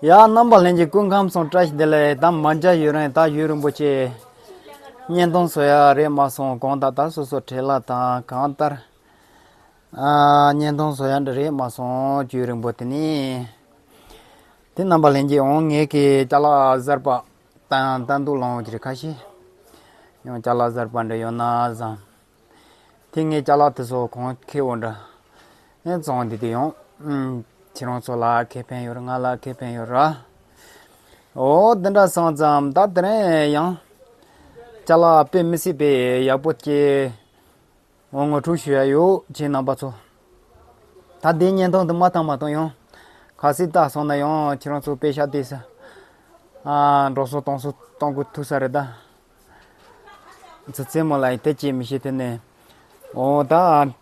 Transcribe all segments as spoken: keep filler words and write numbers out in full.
ཡ། རྣམ་པ་ལྷན་རྒྱས་སྐུ་ཁམས་བཟང་། བཀྲ་ཤིས་བདེ་ལེགས། ད་མ་མཇལ་ཡུན་རིང་། ད་ཡུན་རིང་པོ་ཆེ་བརྙན་ཐུང་བཟོ་ཡ་རེད་མ་སོང་། གང་ལྟར་ད་སོ་སོ་བྲེལ་བ་དང་གང་ལྟར་ཨ་བརྙན་ཐུང་བཟོ་ཡ་འདྲ་རེད་མ་སོང་། ཡུན་རིང་པོ། དེ་ནི་དེ་རྣམ་པ་ལྷན་རྒྱས་འོང་ངེད་ཀྱི་ཅ་ལག་གསར་པ་དང་ལྟ་འདུག་ལོང་ཅི་རེད། ཁ་ཤས་ཡང་ཅ་ལག་གསར་པ་འདྲ་ཡོད་ན་བཟང་། དེ་ངའི་ཅ་ལག་དེ་ཚོ་གང་ཁེ་འོ་འདྲ། ཨེ་བཙོང་འདི་དེ་ཡོང་། ཨུམ། ཁྱེད་རང་ཚོ་ལ་ཁེ་ཕན་ཡོད་རེད། ང་ལ་ཁེ་ཕན་ཡོད་ར། འོ་འདི་འདྲ་སོང་ཙང་ད་དེ་རིང་ཡང་ཅ་ལག་དཔེ་མི་སྲིད་པའི་ཡག་པོ་སྐྱེ། འོ་ངོ་སྤྲོད་ཞུ་ཡ་ཡོད་ཁྱེད་རྣམ་པ་ཚོ། ད་འདི་བརྙན་ཐུང་འདི་མ་བཏང་མ་བཏང་ཡང་། གལ་སྲིད་ལྟ་སོང་ན་ཡང་ཁྱེད་རང་ཚོ་པེ་ཤ་ཏི་ས། ཨ་འགྲོ་སོང་གཏོང་སོང་གཏོང་དགོས་ཐུག་ས་རེད་ད། ཙི་ཙི་མོ་ལ་ཡི་དེ་ཅི་མི་ཤེས་དེ་ནས། འོ་ད།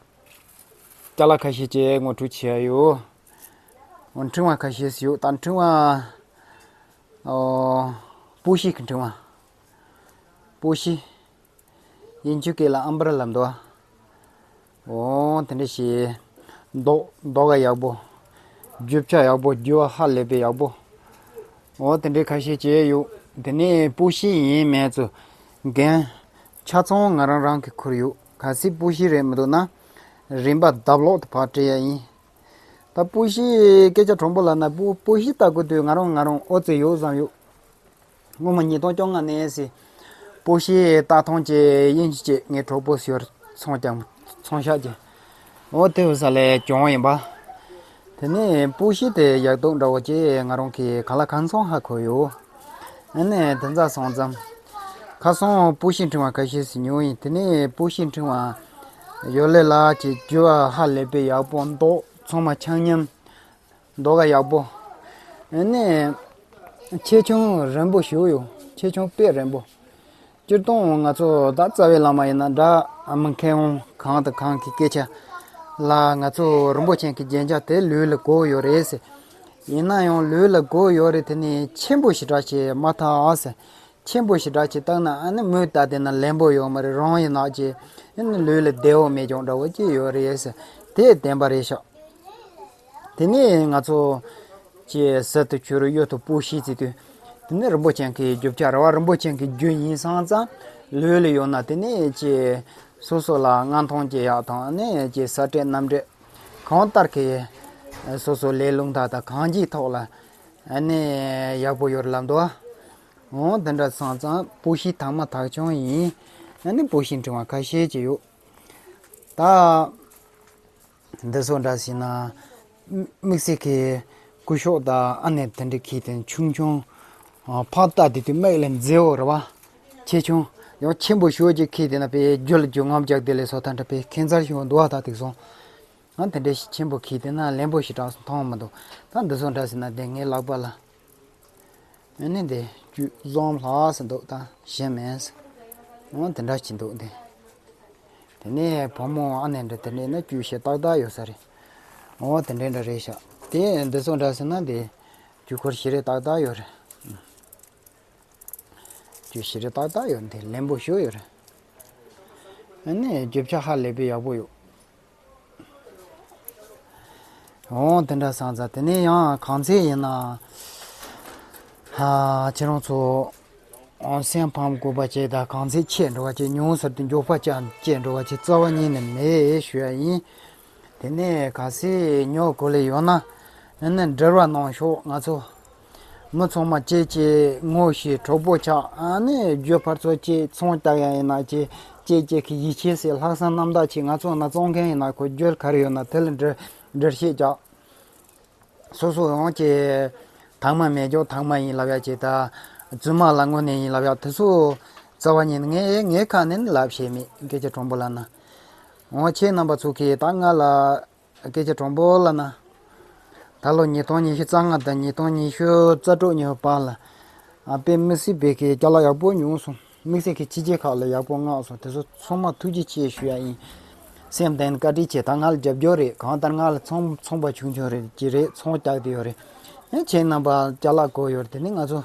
ཅ་ལག་ཁ་ཤས་ཅིག་ངོ་སྤྲོད་བྱེད་ཡ་ཡོད། འོ་འཕྲེང་བ་ཁ་ཤས་ཡོད་ད། འཕྲེང་བ། ཨོ། སྤོས་ཤེལ་གྱི་འཕྲེང་བ། སྤོས་ཤེལ། དབྱིན་ཇི་སྐད་ལ་ཨམ་བྷ་རེ་ལ་འདུག་འོ་དེ་འདྲ་ཞིག་མདོག་མདོག་ག་ཡག་པོ། རྒྱུ་ཆ་ཡག་པོ། རྒྱུ་བ་ཧ་ལས་པའི་ཡག་པོ། འོ་དེ་འདྲའི་ཁ་ཤས་ཅིག་ཡོད། དེ་ནས་སྤོས་ཤེལ་ཡིན་མིན་ཚོ་འགན་ཆ་ཚང་ང་རང་རང་གིས་འཁུར་ཡོད། གལ་སྲིད་སྤོས་ཤེལ་རེད་མི་འདུག་ན་རིན་པ་ལྡབ་ལོག་ཏུ་ཕར་སྤྲད་ཡ་ཡིན། ད་སྤོས་ཤེལ་སྐད་ཆ་དྲང་པོ་ལབ་ན་སྤོས་སྤོས་ཤེལ་ལྟ་དགོས་དུས་ང་རང་ང་རང་ཨོ་ཙི་ཡོད་བསམ་ཡོད། སྔོན་མ་ཉིས་སྟོང་བཅོ་ལྔ་ནས་སི། སྤོས་ཤེལ་ལྟ་ཐང་ཅེས་དབྱིན་ཇི་ཅེས་ངའི་གྲོགས་པོ་ཞོར་ཚོང་ཀྱང་ཚོང་ཤག་ཅེས། འོ་དེ་བཟའ་ལས་གྱོང་ཡིན་པ། དེ་ནས་སྤོས་ཤེལ་དེ་ཡག་སྡུག་འདྲ་བོ་ཅེས་ང་རང་གི་ག་ལ་གང་འཚམ་ཧ་གོ་ཡོད། ཨ་ནས་དེ་འཛའ་སོང་ཙམ། ཁ་སང་སྤོས་ཤེལ་འཕྲེང་བ་ཁ་ཤས་སུ་ཉོ་ཡིན། དེ་ནས་སྤོས་ཤེལ་འཕྲེང་བ་ཡོད་ལེ་ལ་ཅེས་རྒྱུ་བ་ཧ་ལས་པའི་ཡག་པོ། མདོག་ཚང་མ་ཆ་མཉམ། མདོག་ག་ཡག་པོ། ཨ་ནི། ཆེ་ཆུང་རན་པོ་ཞིག་ཡོད། ཆེ་ཆུང་དཔེ་རན་པོ། སྤྱིར་བཏང་ང་ཚོ་ད་རྩ་བའི་བླ་མ་ཡིན་ན་འདྲ། ཨ་མ་མཁས་དབང་གང་དང་གང་གི་སྐད་ཆ་ལ་ང་ཚོ་རིན་པོ་ཆེ་གི་རྒྱན་ཆ་དེ་ལུས་ལ་གོ་ཡོད་རེད་ཟེར། ཡིན་ན་ཡང་ལུས་ལ་གོ་ཡོད་རེད། དེ་ནི་ཆེན་པོ་ཞེ་དྲག་ཅིག་མ་ཐག་ཟེར། ཆེན་པོ་ཞེ་དྲག་ཅིག་བཏགས་ན་ཨ་ནི་མོས་ལྟ་དེ་ན་ལེན་པོ་ཡོད་མ་རེད། རང་ཡིན་ན་ཅི་ཨ་ནི་ལུས་ལ་བདེ་བོ་མེད་ཀྱང་འདྲ་བོ་ཅི་ཡོད་རེད་ཟེར། དེ་བདེན་པ་རེད་ཤག་དེ་ནས་ང་ཚོ་ཅི་ཟུར་དུ་ཆུ་རུ་གཡུ་ཐོག་སྤོས་ཤེལ་ཟེར་དུས། དེ་ནས་རིན་པོ་ཆེ་གི་རྒྱུ་ཆ་རེད་བ། རིན་པོ་ཆེ་གི་རྒྱུ་ཡིན་སོང་ཙང་ལུས་ལ་ཡོད་ན་དེ་ནས་ཅི་སོ་སོ་ལ་མངའ་ཐང་ཅི་ཡག་དང་ཨ་ནི་ཅི་ས་སྤྲད་གནམ་སྤྲད་གང་ལྟར་གི་སོ་སོ་ལས་རླུང་རྟ་དང་གང་ཅིའི་ཐོག་ལ་ཨ་ནི་ཡག་པོ་ཡོད་ལབ་འདུག་འོ་དེ་འདྲ་སོང་ཙང་སྤོས་ཤེལ་དག་མ་དག་ཆུང་ཡིན། ཨ་ནི་སྤོས་ཤེལ་འཕྲེང་བ་ཁ་ཤས་ཅིག་ཡོད། ད་འདི་ཚོ་འདྲ་ཟེར་ན་དམིགས་བསལ་གྱི་སྐུ་ཞབས་དང་ཨ་ནེ་དེ་འདྲ་གྱིས་དེ་ཆུང་ཆུང་ཕར་ལྟ་དེ་དུས་མིག་ལ་མཛེས་བོ་རེད་བ། ཆེ་ཆུང་ཡང་ཆེན་པོ་ཞེ་ཅིག་གྱིས་དེ་ན་པའི་རྒྱུ་ལ་རྒྱུ་ངམ་རྒྱག་དེ་ལས་སོ་ཐ་འདྲ་པའི་ཁྱད་མཚར་ཞིག་འདུག་བ། ད་དེ་སོང་ང་དེ་འདྲ་ཞིག་ཆེན་པོ་གྱིས་དེ་ན་ལེན་པོ་ཞེ་དྲག་མཐོང་མི་འདུག་ད་འདི་ཚོ་འདྲ་ཟེར་ན་དེ་ངའི་ལག་པ་ལ། ཨ་ནི་འདི་བཅུད་བཟང་ལྷག་ཟེར་འདུག་ད་གཞན་མེད་ཟེར། འོ་དེ་འདྲ་ཅིག་འདུག་འདི། དེ་ནས་བུ་མོ་ཨ་ནེ་འདྲ་དེ་འདྲ་ན་བཅུད་ཞེ་ཏག་ཏག་ཡོད་ས་རེད། འོ་དེ་འདྲ་འདྲ་རེད་ཤག་དེ་འདི་ཚོ་འདྲ་ཟེར་ན་འདི་བཅུད་ཁོར་ཞེ་རེ་ཏག་ཏག་ཡོད་རེད། བཅུད་ཞེ་རེ་ཏག་ཏག་ཡོད། འདི་ལེན་པོ་ཞེ་ཡོད་རེད། ཨ་ནི་རྒྱུ་ཆ་ཧ་ལས་པའི་ཡག་པོ་ཡོད། འོ་དེ་འདྲ་སོང་ཙང་དེ་ནས་ཡང་གང་ཚེ་ཡིན་ན། ཧ་ཁྱེད་རང་ཚོ་སེམས་ཕམ་དགོས་པ་བྱས་དང་གང་ཚེ་ཆད་འགྲོ་བ་བྱས། ཉུང་ཟེར་དུ་མགྱོགས་པ་ཅན་ཆད་འགྲོ་བ་བྱས། རྩ་བ་ཉིད་ནས་མེད་ཞུ་ཡ་ཡིན། དེ་ནས་གལ་སྲིད་ཉོ་དགོས་ལེ་ཡོད་ན་ཨ་ནི་འབྲེལ་བ་གནང་ཤོག་ང་ཚོ་མི་ཚང་མ་གཅེས་གཅེས་ངོ་ཤེས་གྲོགས་པོ་ཆགས། ཨ་ནི་རྒྱུ་ཕར་ཚུར་གཅེས་ཚོང་རྒྱག་ཡ་ཡིན་ན་གཅེས་གཅེས་གཅེས་ཀྱི་ཡིད་ཆེས་སེ་ལྷག་བསམ་རྣམ་དག་ཆེ། ང་ཚོ་ན་བཙོང་མཁན་ཡིན་ན་ཁོ་རྒྱུ་ག་རེ་ཡོད་ན་དེ་ལ་འགྲེལ་འགྲེལ་བཤད་རྒྱག་སོ་སོ་ཡང་གཅེས་དྭངས་མ་མེད་ཀྱང་དྭངས་མ་ཡིན་ལབ་ཡ་གཅེས། ད་རྫུན་མ་ལ་དངོས་གནས་ཡིན་ལབ་ཡ་དེ་ཚོ་རྩ་བ་ཉིད་ངས་ངའི་ཁ་ནས་ལབ་ཤེས་མེད། སྐད་ཆ་དྲང་པོ་ལབ་ན། འོ་ཁྱེད་རྣམ་པ་ཚོ་གིས་ད་ང་ལ་སྐད་ཆ་དྲང་པོ་ལབ་ན། ད་ལོ་ཉིས་སྟོང་ཉི་ཤུ་རྩ་ལྔ་དང་ཉིས་སྟོང་ཉི་ཤུ་རྩ་དྲུག་ཉི་ཤུ་པ་ལ། ཨ་དཔེ་མི་སྲིད་པའི་གི་ཅ་ལག་ཡག་པོ་ཉོས་སོང་། དམིགས་བསལ་གྱི་ཕྱི་རྒྱལ་ཁག་ལ་ཡག་པོ་མངགས་སོང་། དེ་ཚོ་ཚང་མ་ཐུགས་རྗེ་ཆེ་ཞུ་ཡ་ཡིན། སེམས་གཏིང་ནས་བཀའ་དྲིན་ཆེ། ད་ང་ལ་རྒྱབ་སྐྱོར་རེད། གང་ལྟར་ང་ལ་ཚོང་ཚོང་པ་ཆུང་ཆུང་རེད་ཀྱི་རེད། ཚོང་རྒྱག་བསྡད་ཡོད་རེད། ཨེ་ཁྱེད་རྣམ་པ་ཅ་ལག་དགོས་ཡོད་རེད། དེ་ནི་ང་ཚོ་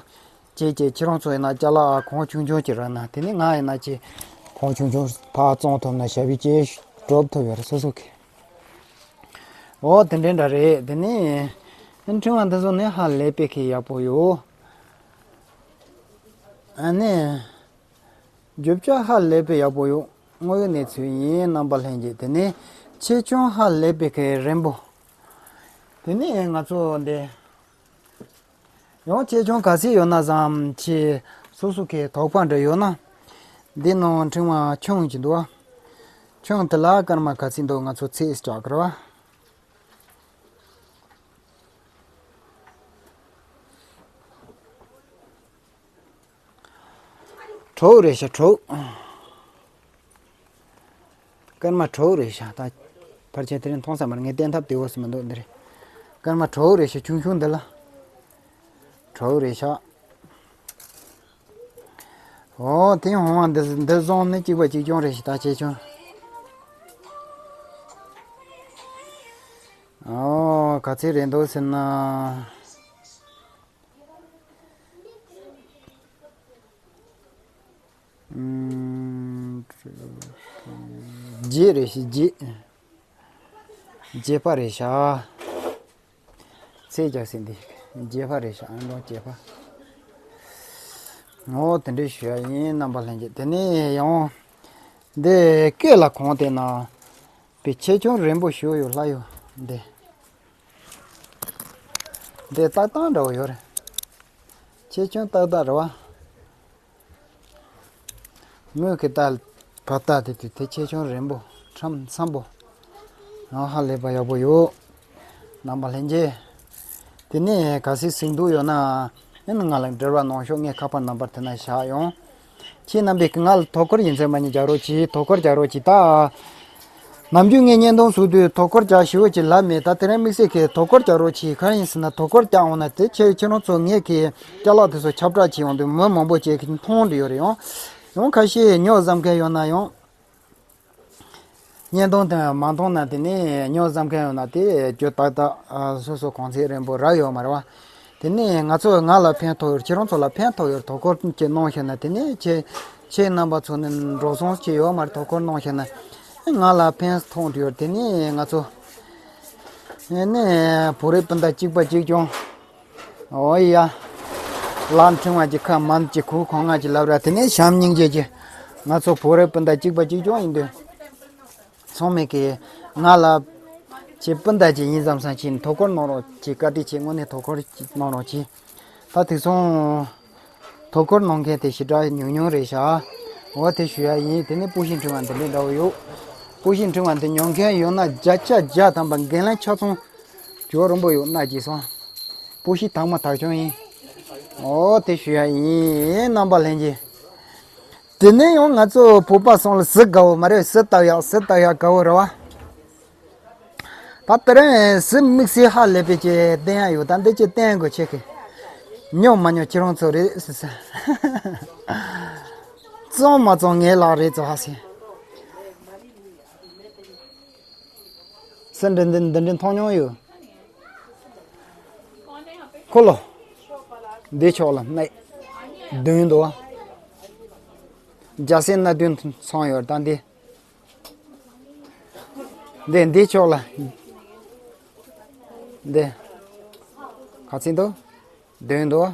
ཅེས་ཅེས་ཁྱེད་རང་ཚོ་ཡིན་ན་ཅ་ལག་གོང་ཆུང་ཆུང་ཅིག་རག་ན། དེ་ནི་ང་ཡིན་ན་ཅི་གོང་ཆུང་ཆུང་ཕར་བཙོང་ཐུབ་ན་ཞབས་ཕྱི་ཅིག་སྒྲུབ་ཐུབ་ཡོད་རེད་སོ་སོ་གི། འོ་དེ་འདྲའི་འདྲ་རེད། དེ་ནི་ ཕྲེང་བ་འདི་ཚོ་ནི་ཧ་ལས་པའི་ཁེ་ཡག་པོ་ཡོད། ཨ་ནི། རྒྱུ་ཆ་ཧ་ལས་པའི་ཡག་པོ་ཡོད། དངོས་ཡོད་གནས་ཚུལ་ཡིན། རྣམ་པ་ལྷན་རྒྱས། དེ་ནི་ཆེ་ཆུང་ཧ་ལས་པའི་ཁེ་རན་པོ། དེ་ནི་ང་ཚོ་འདི། ཡང་ཆེ་ཆུང་ག་ཚད་ཡོད་ན་བཟང་། ཆེ་སོ་སོ་ཁེ་དོགས་པ་འདྲ་ཡོད་ན། འདི་ནང་ཕྲེང་བ་ཆུང་གཅིག་འདུག་བ། ཆུང་དེ་ལ་སྐར་མ་ག་ཚད་འདུག་ང་ཚོ་ཚེས་སྐྲག་གི་རེད་བ། དྲུག་རེད་ཤག་དྲུག་སྐར་མ་དྲུག་རེད་ཤག་ད་ཕལ་ཆེར་དེ་རིང་མཐོང་ས་མ་རེད། ངས་བསྟན་ཐབས་དེ་འོ་སི་མི་འདུག་འདི་རེད། སྐར་མ་དྲུག་རེད་ཤག་ཆུང་ཆུང་འདི་ལ། དྲུག་རེད་ཤག་འོ་དེ་ཡང་འོང་བ་འདི་འདི་བཟུང་ནི་གཅིག་པ་གཅིག་རྐྱང་རེད་ཤག་ད་ཆེ་ཆུང་། འོ་ག་ཚད་རེད་འདུག་ཟེར་ན། ཨུམ། བརྒྱད་རེད་ཤག་བརྒྱད། བརྒྱད་པ་རེད་ཤག་ཚེས་བརྒྱད་ཟིན་འདི་བརྒྱད་པ་རེད་ཤག་ཨ་ནི་བརྒྱད་པ། འོ་དེ་འདྲས་ཞུ་ཡ་ཡིན། རྣམ་པ་ལྷན་རྒྱས། དེ་ནས་ཡང་འདི་སྐེ་ལ་གོན་དེ་ན་པའི་ཆེ་ཆུང་རན་པོ་ཞུ་ཡོད་ལྷ་ཡོད་འདི། འདི་ཏག་ཏག་འདྲ་བོ་ཡོད་རེད། ཆེ་ཆུང་ཏག་ཏག་རེད་བ། ངོས་ཀྱི་ཏ་བ་ཏ་དེ་དུས་དེ་ཆེ་ཆུང་རན་པོ། ཁྲམ་འཚམ་པོ། ཡང་ཧ་ལས་པ་ཡག་པོ་ཡོད། རྣམ་པ་ལྷན་རྒྱས། དེ་ནས་ག་སྲིད་ཟིན་འདུག་ཡོད་ན། ཨེ་ན་ང་ལ་འབྲེལ་བ་གནང་ཤོག་ངས་ཁ་པར་ནམ་པར་དེ་ན་བཞག་ཡོང་། ཁྱེད་རྣམ་པས་ང་ལ་དོ་ཁུར་ཡིན་ཚད་མ་ཉིད་རྒྱག་རོགས་གྱིས། དོ་ཁུར་རྒྱག་རོགས་གྱིས་ད། ནམ་རྒྱུན་ངས་བརྙན་ཐུང་བཟོ་དུས་དོ་ཁུར་རྒྱག་ཞེ་པོ་ཅིག་ལབ་མེད། ད་དེ་རིང་དམིགས་བསལ་གྱིས་དོ་ཁུར་རྒྱག་རོགས་གྱིས། གང་ཡིན་ཟེར་ན་དོ་ཁུར་རྒྱག་འོང་ན་དེ་ཁྱེད་ཁྱེད་རང་ཚོ་ངས་ཀྱི་ཅ་ལག་དེ་ཚོ་ཁྱབ་བསྒྲགས་བྱེད་ཡོང་དུས་མི་མང་པོ་ཅིག་གིས་མཐོང་འདྲི་ཡོད་རེད། ཡང་ཡང་ཁ་ཤས་ཉོ་བསམ་མཁན་ཡོད་ན་ཡང་། བརྙན་ཐུང་དེ་མ་མཐོང་ན་དེ་ནས་ཉོ་བསམ་མཁན་ཡོད་ན་དེ་རྒྱུ་ཏག་ཏག་ཨ་སོ་སོ་གོང་ཚད་རན་པོ་རག་ཡོད་མ་རེད་བ། དེ་ནས་ང་ཚོ་ང་ལ་ཕན་ཐོགས་ཡོད། ཁྱེད་རང་ཚོ་ལ་ཕན་ཐོགས་ཡོད། དོ་ཁུར་ཅིག་གནང་ཤེས་ན་དེ་ནས་ཁྱེད་ཁྱེད་རྣམ་པ་ཚོ་ནི་འགྲོ་སོང་ཅིག་ཡོད་མ་རེད། དོ་ཁུར་གནང་ཤེས་ན་ང་ལ་ཕན་ཐོགས་ཡོད། དེ་ནས་ང་ཚོ་ཨེ་ནས་བོད་རིགས་སྤུན་ཟླ་གཅིག་པ་གཅིག་རྐྱང་། འོ་ཡ། ལམ་ཕྲེང་བ་གྱི་ཁ་མན་གྱི་ཁུག་ཁོང་ང་གྱི་ལབ་ར། དེ་ནས་བྱམས་སྙིང་རྗེ་གྱི་ང་ཚོ་བོད་རིགས་སྤུན་ཟླ་གཅིག་པ་གཅིག་རྐྱང་ཡིན་དུས། ཚང་མས་ཀྱིས་ང་ལ་ཁྱེད་སྤུན་ཟླ་ཅིག་ཡིན་ཙམ་སང་ཁྱེད་དོ་ཁུར་གནང་རོགས་གྱིས། བཀའ་དྲིན་ཆེ། དངོས་གནས་དོ་ཁུར་གནང་རོགས་གྱིས། ད་དེ་སོང་། དོ་ཁུར་གནང་མཁན་དེ་ཞེ་དྲག་ཉུང་ཉུང་རེད་ཤག་འོ་དེ་ཞུ་ཡ་ཡིན། དེ་ནས་སྤུ་ཤིང་ཕྲེང་བ་འདི་འདྲའི་འདྲ་བོ་ཡོད། སྤུ་ཤིང་ཕྲེང་བ་འདི་ཉོ་མཁན་ཡོད་ན་བརྒྱ་ཆ་བརྒྱ་ཐམ་པ་འགན་ལེན་ཆ་ཚང་ཇོ་རིན་པོ་ཡོད་ན་གྱིས་སོང་། སྤུ་ཤིང་དག་མ་དག་ཆུང་ཡིན། འོ་དེ་ཞུ་ཡ་ཡིན། རྣམ་པ་ལྷན་རྒྱས། དེ་ནས་ཡང་ང་ཚོ་བོད་པ་སོང་ལ་གཟི་དགའ་བོ་མ་རེད། གཟི་བཏབ་ཡག་གཟི་བཏབ་ཡག་དགའ་བོ་རེད་བ། ད་དེ་རིང་གཟི་དམིགས་བསལ་ཧ་ལས་པའི་ཅིག་བསྟན་ཡག་ཡོད། ད་འདི་ཅིག་བསྟན་དགོས་ཆེ་གི། ཉོ་མ་ཉོ་ཁྱེད་རང་ཚོ་རེད་ཟེར་ཟེར། བཙོང་མ་བཙོང་ངའི་ལག་རེད་ཚོ་ཧ་སེ། གཟི་འདི་འདི་འདི་འདྲ་མཐོང་མྱོང་ཡོད། ཁོ་ལོ། འདི་ཕྱོགས་ལ་གནས། བདུན་འདུག་བརྒྱ་ཟེར་ན་བདུན་ཚང་ཡོད་ད་འདི། འདི་འདི་ཕྱོགས་ལ། འདི། ག་ཚོད་འདུག་བདུན་འདུག་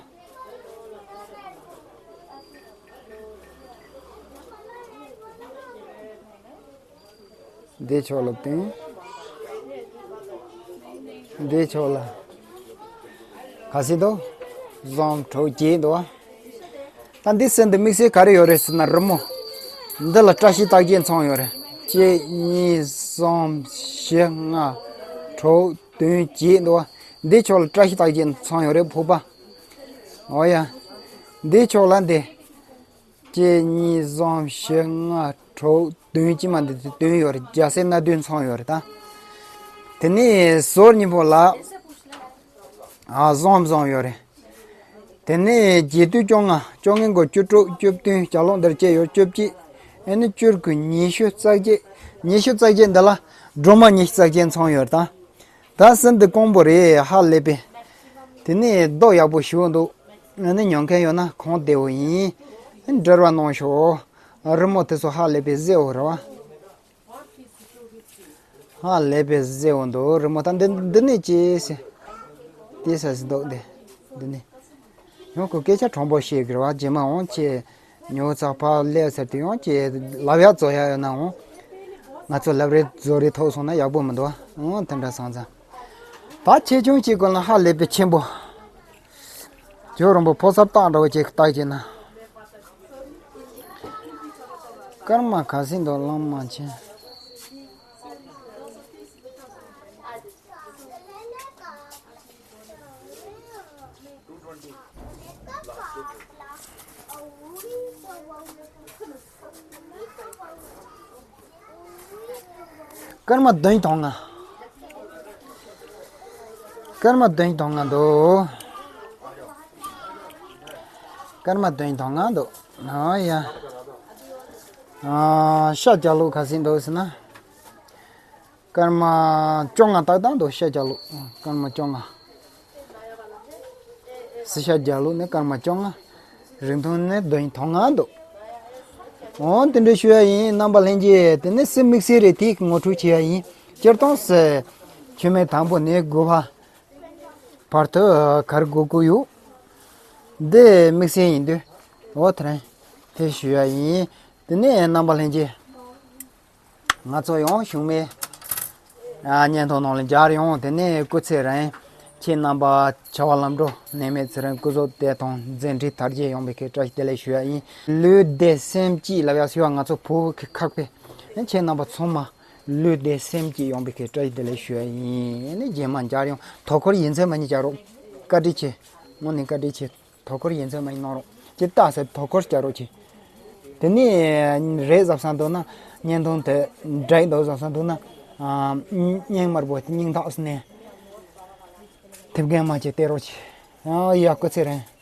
འདི་ཕྱོགས་ལ་བདུན། འདི་ཕྱོགས་ལ། ག་ཚོད་འདུག་གསུམ་དྲུག་བརྒྱད་འདུག་ད་འདི་གཟི་འདི་དམིགས་བསལ་ག་རེ་ཡོད་རེད་ཟེར་ན་རི་མོ། འདི་ལ་བཀྲ་ཤིས་རྟགས་བརྒྱད་ཚང་ཡོད་རེད། གཅིག་གཉིས་གསུམ་བཞི་ལྔ་དྲུག་བདུན་བརྒྱད་འདུག་འདི་ཕྱོགས་ལ་བཀྲ་ཤིས་རྟགས་བརྒྱད་ཚང་ཡོད་རེད་ཕུག་པ། འོ་ཡ། འདི་ཕྱོགས་ལ་འདི། གཅིག་གཉིས་གསུམ་བཞི་ལྔ་དྲུག་བདུན། གཅིག་མ་འདི་དེ་བདུན་ཡོད་རེད། བརྒྱ་ཟེར་ན་བདུན་ཚང་ཡོད་རེད་ད། དེ་ནས་ཟུར་གཉིས་པོ་ལ། ཨ་གསུམ་གསུམ་ཡོད་རེད། དེ་ནས་བརྒྱད་བདུན་བཅོ་ལྔ། བཅོ་ལྔའི་མགོ་བཅུ་དྲུག་བཅུ་བདུན། ལྕགས་ལོག་འདིར་བཅད་ཡོད་བཅུ་གཅིག་ཨེ་ནི་བཅུ་དགུ། ཉི་ཤུ་རྩ་བརྒྱད། ཉི་ཤུ་རྩ་བརྒྱད་འདི་ལ་སྒྲོལ་མ་ཉི་ཤུ་རྩ་བརྒྱད་ཚང་ཡོད་རེད་ད། ད་གཟི་འདི་དཀོན་པོ་རེད། ཧ་ལས་པའི། དེ་ནས་རྡོ་ཡག་པོ་ཞིག་འདུག་ཨ་ནི་ཉོ་མཁན་ཡོད་ན་གོང་བདེ་བོ་ཡིན། འབྲེལ་བ་གནང་ཤོག་རི་མོ་དེ་ཚོ་ཧ་ལས་པའི་གཟི་འོ་རེད་བ། ཧ་ལས་པའི་གཟི་འོ་འདུག་རི་མོ་ད་འདི་འདི་ནས་ཅི་སེ། ཏེ་ས་སི་འདུག་སྟེ། འདི་ནི། ཡང་ཁོ་སྐད་ཆ་དྲང་པོ་བཤད་དགོས་རེད་བ། རྗེས་མ་འོང་ཅེས་ཉོ་ཚགས་ཕར་སླེབས་ཟེར་དུས་ཡང་ཅེས་ལབ་ཡག་བཙོ་ཡག་ཡོད་ན་འོང་། ང་ཚོ་ལབ་རེས་བཟོ་རེས་ཐོག་སོང་ན་ཡག་པོ་མི་འདུག་བ། འོང་དེ་འདྲ་སོང་ཙང་། ད་ཆེ་ཆུང་གཅིག་ཀུན་ལ་ཧ་ལས་པའི་ཆེན་པོ། ཇོ་རོང་པོ་ཕོ་གསར་སྟག་འདྲ་བོ་ཅིག་བཏགས་ཀྱིན་ན། སྐར་མ་ག་ཟིན་འདུག་གླང་མ་ཆེན། སྐར་མ་བདུན་དང་ལྔ། སྐར་མ་བདུན་དང་ལྔ་འདུག་སྐར་མ་བདུན་དང་ལྔ་འདུག་ཨ་ཡ། ཨ། ཤ་རྒྱག་ལུགས་ག་ཟིན་འདུག་ཟེར་ན། སྐར་མ་བཅོ་ལྔ་ཏག་ཏག་འདུག་ཤ་རྒྱག་ལུགས། སྐར་མ་བཅོ་ལྔ། སི་ཤ་རྒྱག་ལུགས་ནི་སྐར་མ་བཅོ་ལྔ། རིང་ཐུང་ནི་བདུན་དང་ལྔ་འདུག་འོ་དེ་འདྲ་ཞུ་ཡ་ཡིན། རྣམ་པ་ལྷན་རྒྱས། དེ་ནི་སི་དམིགས་བསལ་རེད། དེ་ངོ་སྤྲོད་བྱེད་ཡ་ཡིན། སྤྱིར་བཏང་སི་མཆོད་མེ་དང་པོ་ནས་དགུ་པ་བར་དུ་གར་དགོས་ཀྱི་ཡོད། འདི་དམིགས་བསལ་ཡིན་དུས། འོ་དེ་རིང་དེ་ཞུ་ཡ་ཡིན། དེ་ནས་རྣམ་པ་ལྷན་རྒྱས། ང་ཚོ་ཡང་གཞུག་མའི་ཨ་བརྙན་ཐུང་ནང་ལ་མཇལ་ཡོང་། དེ་ནས་སྐུ་ཚེ་རིང་། ཁྱེད་རྣམ་པ་བྱ་བ་ལམ་འགྲོ་ནད་མེད་ཚེ་རིང་སྐུ་གཟུགས་བདེ་ཐང་མཛད་འཕྲིན་དར་རྒྱས་ཡོང་བའི་ཁྱེད་བཀྲ་ཤིས་བདེ་ལེགས་ཞུ་ཡ་ཡིན། ལུས་བདེ་སེམས་སྐྱིད་ལབ་ཡ་ཟེར་བ་ང་ཚོ་བོད་ཀྱི་ཁག་པས། ཁྱེད་རྣམ་པ་ཚང་མ་ལུས་བདེ་སེམས་སྐྱིད་ཡོང་བའི་ཁྱེད་བཀྲ་ཤིས་བདེ་ལེགས་ཞུ་ཡ་ཡིན། ནི་རྗེས་མ་མཇལ་ཡོང་། དོ་ཁུར་ཡིན་ཚད་མ་ཉིད་བྱ་རོགས། བཀའ་དྲིན་ཆེ། དངོས་གནས་བཀའ་དྲིན་ཆེ། དོ་ཁུར་ཡིན་ཚད་མ་ཡིན་གནང་རོགས། ཅི་ལྟ་ཟེར་དོ་ཁུར་བྱ་རོགས་གྱིས། དེ་ནས་རེད་བཟོ་བསམ་འདུག་ན། བརྙན་ཐུང་དེ་འདྲ་འདུག་བཟོ་བསམ་འདུག་ན། ཨ། སྙིང་དམར་པོ་སྙིང་ཐག་ནས་དེབ་རྒན་མ་ཅིག་སྟེར་རོགས་གྱིས། ཨ་ཡ། སྐུ་ཚེ་རིང་།